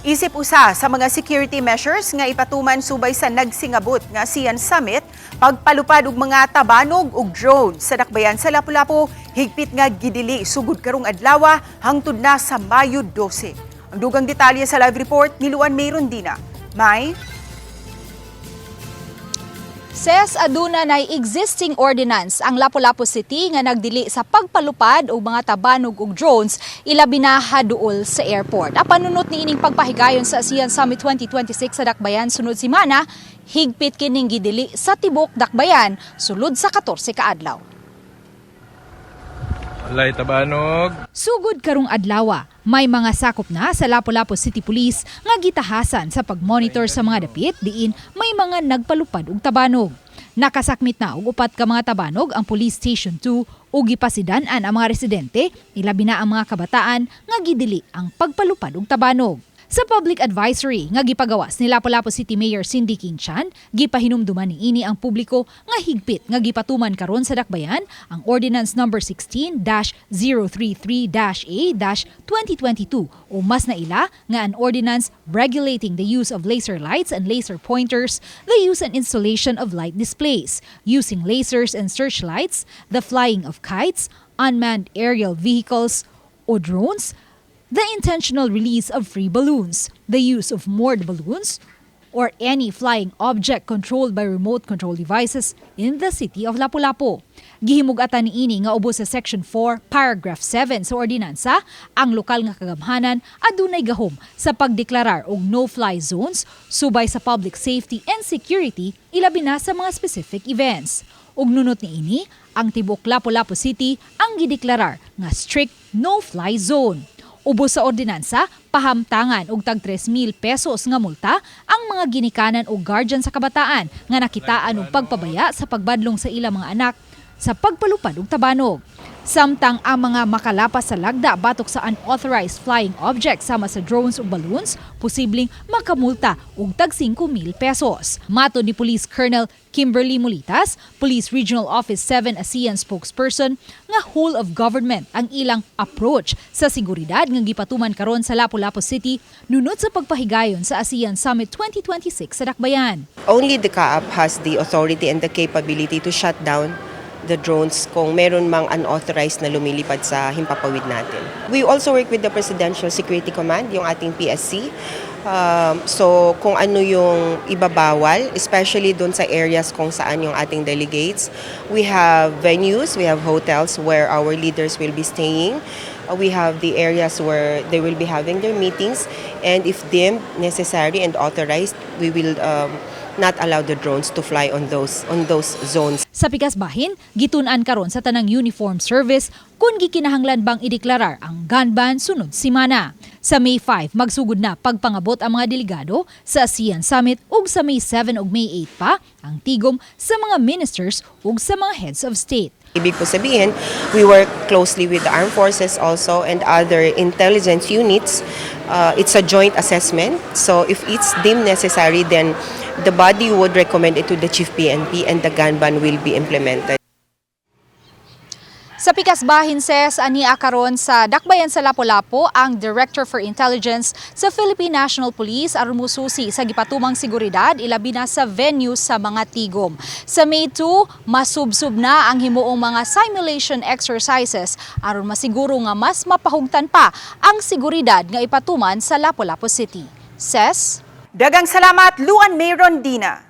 Isip usa sa mga security measures nga ipatuman subay sa nagsingabot nga ASEAN Summit, pagpalupad og mga tabanog ug drone sa dakbayan sa Lapu-Lapu, higpit nga gidili sugod karong adlaw hangtod na sa Mayo 12. Ang dugang detalye sa live report ni Luan May Rondina. May? Ses, aduna nay existing ordinance ang Lapu-Lapu City nga nagdili sa pagpalupad og mga tabanog ug drones, ilabi na haduol sa airport. Apan nunot niining pagpahigayon sa ASEAN Summit 2026 sa Dakbayan sunod simana, higpit kining gidili sa tibok Dakbayan sulod sa 14 ka adlaw. Alay tabanog. Sugod karong adlawa, may mga sakop na sa Lapu-Lapu City Police nga gitahasan sa pagmonitor sa mga dapit diin may mga nagpalupad og tabanog. Nakasakmit na og upat ka mga tabanog ang Police Station 2 ug gipasidan-an ang mga residente, ilabi na ang mga kabataan, nga gidili ang pagpalupad og tabanog. Sa public advisory nga gipagawas ni Lapu-Lapu City Mayor Cindy King Chan, gipahinumduman niini ang publiko nga higpit nga gipatuman karon sa dakbayan ang Ordinance Number 16-033-A-2022 o mas naila nga an ordinance regulating the use of laser lights and laser pointers, the use and installation of light displays, using lasers and searchlights, the flying of kites, unmanned aerial vehicles o drones, the intentional release of free balloons, the use of moored balloons, or any flying object controlled by remote control devices in the city of Lapu-Lapu. Gihimug-atan niini nga ubos sa Section 4, Paragraph 7 sa ordinansa, ang lokal nga kagamhanan adunay gahom sa pagdeklarar og no-fly zones subay sa public safety and security, ilabi na sa mga specific events. Ug nunot niini, ang tibuok Lapu-Lapu City ang gideklarar nga strict no-fly zone. Ubos sa ordinansa, pahamtangan og tag 3,000 pesos nga multa ang mga ginikanan o guardian sa kabataan nga nakitaan og pagpabaya sa pagbadlong sa ilang mga anak sa pagpalupad og tabanog. Samtang ang mga makalapas sa lagda batok sa unauthorized flying objects sama sa drones ug balloons, posibleng makamulta og tag 5,000 pesos. Matod ni Police Colonel Kimberly Mulitas, Police Regional Office 7 ASEAN spokesperson, nga whole of government ang ilang approach sa seguridad nga gipatuman karon sa Lapu-Lapu City nunot sa pagpahigayon sa ASEAN Summit 2026 sa Dakbayan. Only the CAAP has the authority and the capability to shut down the drones kung meron mang unauthorized na lumilipad sa himpapawid natin. We also work with the Presidential Security Command, yung ating PSC. So kung ano yung ibabawal, especially doon sa areas kung saan yung ating delegates, we have venues, we have hotels where our leaders will be staying. We have the areas where they will be having their meetings, and if deemed necessary and authorized, we will not allow the drones to fly on those zones. Sa pikas bahin, gitun-an karon sa tanang uniform service kung gikinahanglan bang ideklarar ang gun ban sunod simana. Sa May 5, magsugod na pagpangabot ang mga delegado sa ASEAN Summit ug sa May 7 ug May 8 pa ang tigom sa mga ministers ug sa mga heads of state. Ibig po sabihin, we work closely with the armed forces also and other intelligence units. It's a joint assessment. So if it's deemed necessary, then the body would recommend it to the chief PNP and the gun ban will be implemented. Sa pikas bahin, ses, ania karon sa Dakbayan sa Lapu-Lapu ang Director for Intelligence sa Philippine National Police aron mususi sa gipatumang seguridad, ilabi na sa venue sa mga tigom. Sa May 2, masubsob na ang himuong mga simulation exercises aron masiguro nga mas mapahugtan pa ang seguridad nga ipatuman sa Lapu-Lapu City. Ses? Daghang salamat, Luan May Rondina.